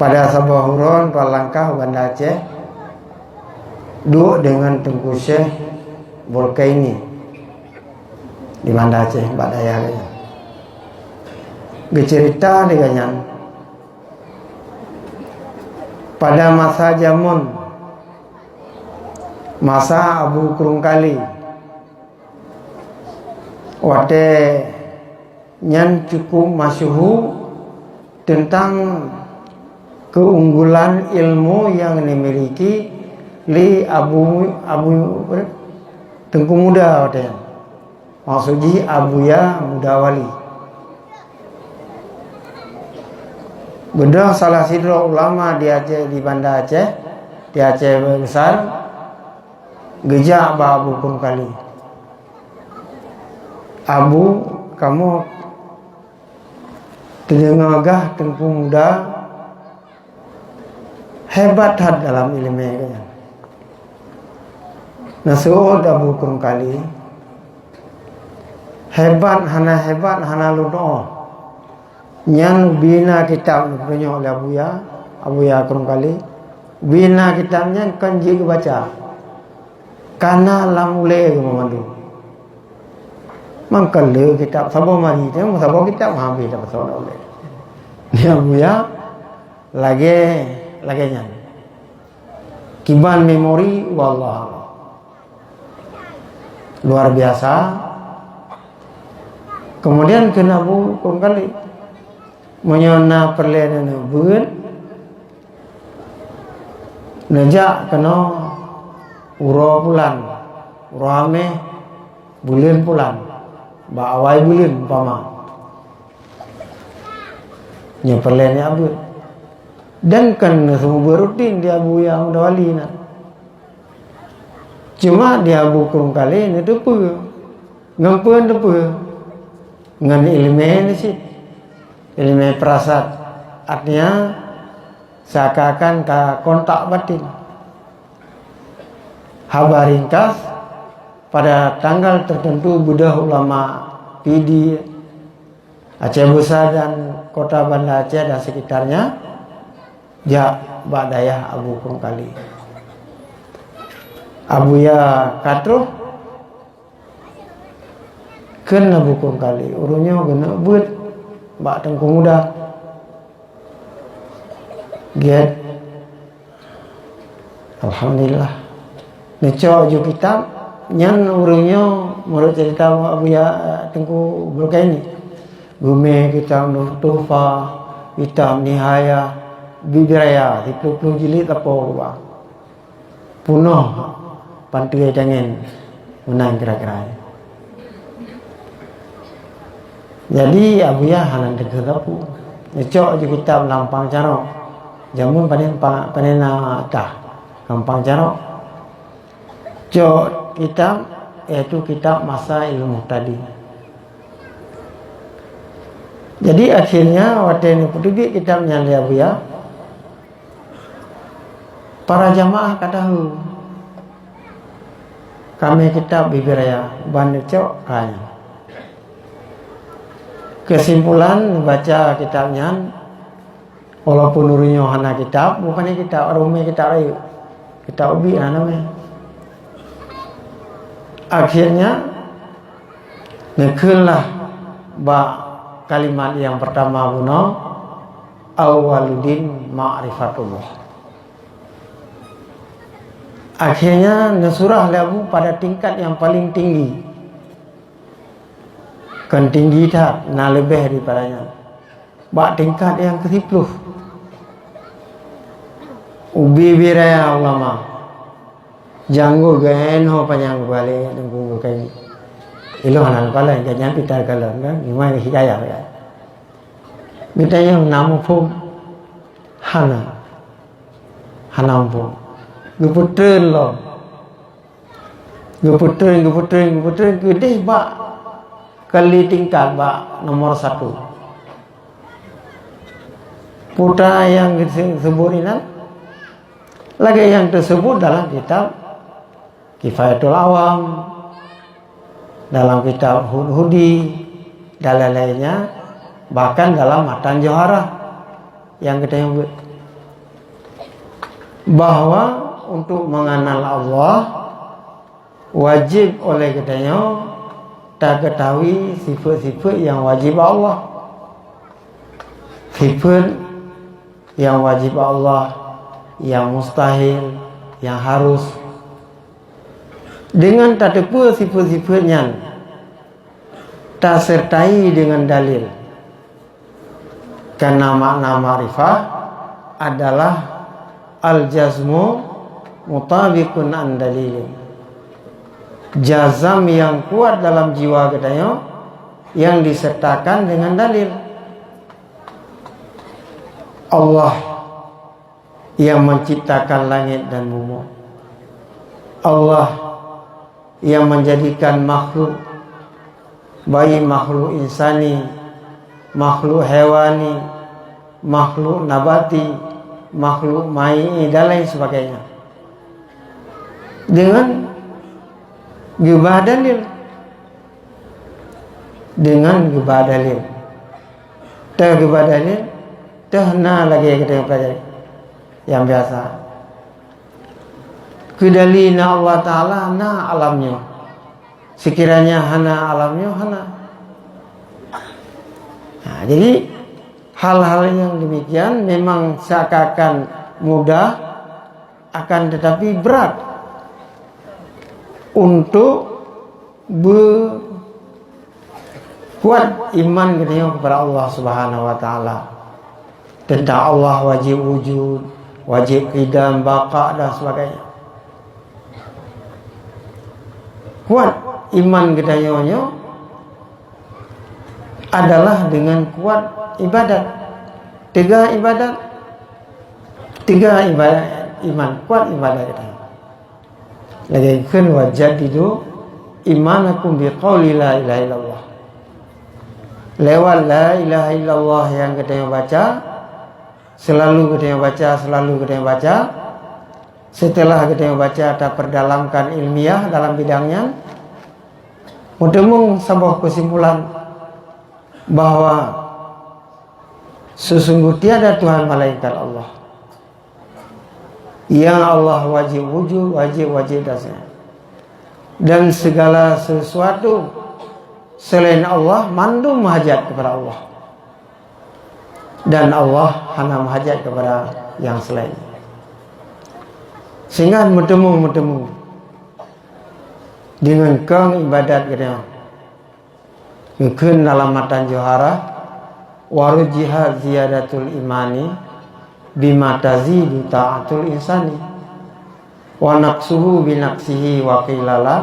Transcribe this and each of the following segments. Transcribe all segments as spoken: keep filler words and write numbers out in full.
Pada saboh uroe tuan langkah u Banda Aceh, duek deungon Teungku Syekh Bulkaini di Banda Aceh, bak dayah geuh nyan. Geuceurita lé geuh nyan, pada masa jameun, masa Abu Krueng Kali, watée nyan cukup masyhur teuntang keunggulan ilmu nyang dimiliki lé Abu, Abu Teungku Muda watée nyan. Maksud jih Abuya Muda Wali. Beudôh salah sidroe ulama di Aceh, di Banda Aceh, di Aceh Besar, geujak bak Abu Krueng Kali. "Abu, kamoe teudeungoe gah Teungku Muda hebat that dalam iéleumé geuh nyan." Neuseuôt Abu Krueng Kali, "Hebat hana hebat hana lôn tu'oh. Nyan ubé na kitab neupeurunoe lé Abuya, Abuya Krueng Kali. Ubé na kitab nyan kon jeuet geubaca. Ka na lam ulée geuh mandum. Mangkaleue kitab saboh mari teuh, saboh kitab habéh dah pasoe lam ulée." Nyan Abuya lagée, lagée nyan. Kiban memori, wallah, luar biasa. Kemudian kheun Abu Krueng Kali, "Meunyoe na peureulée neuneuk beuet, neujak keunoe uroe bulan, uroe Hameh, buleuen pulan, bak awai buleuen umpama. Nyoe peureulée neujak beuet." Dan kon seumeubeuet rutin di Abuya Muda Wali na. Cuma di Abu Krueng Kali neuteupeue. Ngon peue neuteupeue? Ngon iéleumé nyan cit. Iéleumé peurasat. Artinya, seakan-akan ka kontak batin. Haba ringkas, pada tanggal tertentu beudôh ulama Pidie, Aceh Besar dan Kota Banda Aceh dan sekitarnya jak bak dayah Abu Krueng Kali. Abuya ka troh, kheun Abu Krueng Kali, "Ureuëng nyoe geuneuk beuet bak Teungku Muda." Gét. Alhamdulillah. Neucok ju kitab, nyan ureuëng nyoe, meunurot ceurita Abuya Teungku Bulkaini. Geumé kitab Tuhfah, kitab Nihayah, Bibiraya, siplôh-plôh jilid sapo geuba. Peunoh panteue tangen meunan kira-kira. Jadi, Abuya hana teuka sapeue. Neucok ju kitab lam pang carok. Jameun panen pa-, panen na tah lam pang carok. Cok kitab, yaitu kitab Masailul Muhtadin. Jadi, akhirnya, watée neupeuteubiet kitab nyan lé Abuya, para jamaah ka tahu, ka mé kitab Bibiraya, ban neucok ka nyan. Keusimpulan, neubaca kitab nyan, walaupun ureuëng nyoe hana kitab, bukan kitab, ureuëng mé kitab rayeuk. Kitab ubit hana mé. Akhirnya, neukheunlah bak kalimat nyang pertama bunoe, "Awwaluddin ma'rifatullah." Akhirnya, neusurah lé Abu pada tingkat nyang paling tinggi. Kon tinggi that, na leubeh daripada nyan. Bak tingkat nyang keusiploh. Ubé-bé raya ulama. Janggô geuénho panyang geubalée dan gunggu kayu. Ilong hana geukalon, gobnyan pita geukalon kan, memang hidayah kan. Geutanyoe na muphom? Hana. Hana muphom. Geupeutreun lom. Geupeutreun, geupeutreun, geupeutreun, geudeh bak kali tingkat bak nomor satu. Putra nyang geuseubut inan, lagée nyang teuseubut dalam kitab Kifayatul Awam, dalam kitab Hudhudi, dan lain-lainnya, bahkan dalam matan Johara nyang geutanyoe beuet. Bahwa untuk mengenal Allah, wajib oleh geutanyoe takeutahui sifeut-sifeut nyang wajib bak Allah. Sifeut nyang wajib bak Allah, nyang mustahil, nyang harus. Dengan tateupeue sifeut-sifeut nyan, tasertai dengan dalil. Karena makna makrifah adalah al-jazmu mutabiqun an dalilin. Jazam yang kuat dalam jiwa geutanyoe yang disertakan dengan dalil. Allah yang menciptakan langit dan bumoe. Allah yang menjadikan makhluk, baik makhluk insani, makhluk hewani, makhluk nabati, makhluk mai'i dan lain sebagainya. Dengan geuba dalil. Dengan geuba dalil. Teuh geuba dalil, teuh na lagée geutanyoe peulajari nyang biasa. Keudali na Allah Taala, na alam nyoe. Sekiranya hana alam nyoe, hana. Nah, jadi hal-hal yang demikian memang seakan-akan mudah, akan tetapi berat untuk beu kuat iman geutanyoe kepada Allah Subhanahu wa Taala. Tentang Allah wajib wujud, wajib qidam, baqa dan sebagainya. Kuat iman geutanyoe nyoe adalah dengan kuat ibadat. Teuga ibadat, teuga ibadat iman, kuat ibadat geutanyoe. Lagée kheun, "Wa jaddidu imanakum bi qauli la ilaha illallah." Lewat la ilaha illallah yang geutanyoe baca, selalu geutanyoe baca, selalu geutanyoe baca, setelah geutanyoe baca, tapeudalamkan ilmiah dalam bidang nyan, meuteumong saboh keusimpulan bahwa sesungguh tiada Tuhan melainkan Allah. Yang Allah wajib wujud, wajib, wajib dasar. Dan segala sesuatu selain Allah mandum hajat kepada Allah. Dan Allah hana meuhajat kepada yang selain. Sehingga meuteumong-meuteumong deungon kong ibadat geutanyoe. Geukheun dalam matan Johara, "Wa rujjiha ziyadatul imani bima tazidu ta'atul insani, wa naqsuhu bi naqsihi wa qila la,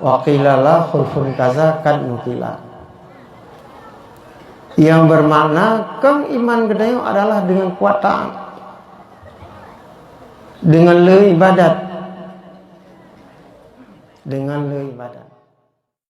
wa qila la khulfun kaza kad nukila." Yang bermakna, kong iman geutanyoe adalah dengan kuat taat, dengan le ibadat, dengan le ibadat.